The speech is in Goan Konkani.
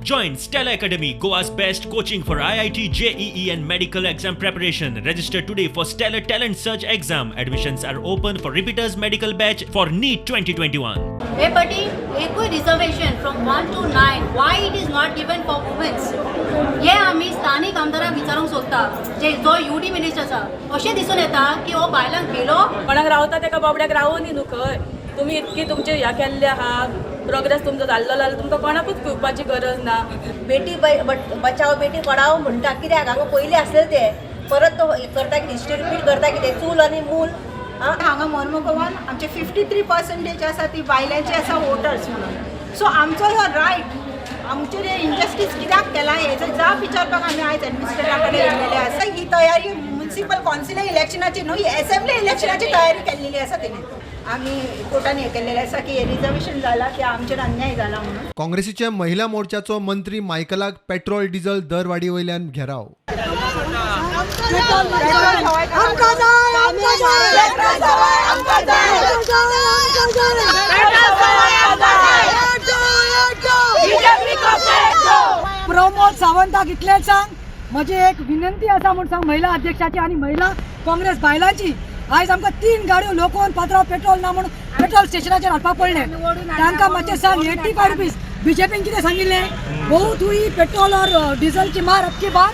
Join Stellar Academy, Goa's best coaching for IIT, JEE, and medical exam preparation. Register today for Stellar Talent Search exam. Admissions are open for repeaters medical batch for NEET 2021. हे पटी एकूय reservation from 1 to 9, why it is not given for womens? हे आमी स्थानीक आमदाराक विचारूंक सोदता, जे जो यू डी मिनिस्टर आसा. अशें दिसून येता की हो बायलांक भिलो. कोणाक रावता तेका बाबड्याक रावूं दी न्हू खंय. तुमी इतकी तुमचे ह्या केल्ले आहा, प्रोग्रेस तुमचो जाल्लो जाल्यार तुमकां कोणाकूच भिवपाची गरज ना. बेटी बचाव बेटी पढाओ म्हणटा कित्याक? हांगा पयलीं आसलेले ते परत तो हे करता कितें, हिस्ट्री रिपीट करता कितें, चूल आनी मूल आं. हांगा मर्मगोवान आमचे 53% आसा ती बायलांची आसा वोटर्स म्हणून. सो आमचो हो रायट, आमचेर हे इनजस्टीस कित्याक केला हेजो जाप विचारपाक आमी आयज एडमिनिस्ट्रेटरा कडेन येयलेले आसा. ही तयारी म्युनिसिपल कावन्सिलर इलेक्शनाची न्हू, ही एसेंब्ली इलेक्शनाची तयारी केल्लेली आसा तेणी. आमी कोर्टान हें केल्लेलें आसा की हे रिजर्वेशन जाला की आमचेर अन्याय जाला म्हणून. काँग्रेसीच्या महिला मोर्चाचो मंत्री मायकलाक पेट्रोल डिझल दरवाडी वयल्यान घेराव. आमकां जाय, आमकां जाय, आमकां जाय. प्रमोद सावंताक इतलेंच सांग, म्हजी एक विनंती आसा म्हूण सांग महिला अध्यक्षाची आनी महिला काँग्रेस बायलांची. आयज आमकां तीन गाडयो लोकोवन पात्रांव पेट्रोल ना म्हणून पेट्रोल स्टेशनाचेर हाडपाक पडलें. तांकां मातशें सांग, 85 रुपीज बीजेपीन कितें सांगिल्लें? बहुत हुई पेट्रोल और डिझल की मार, अब की बार.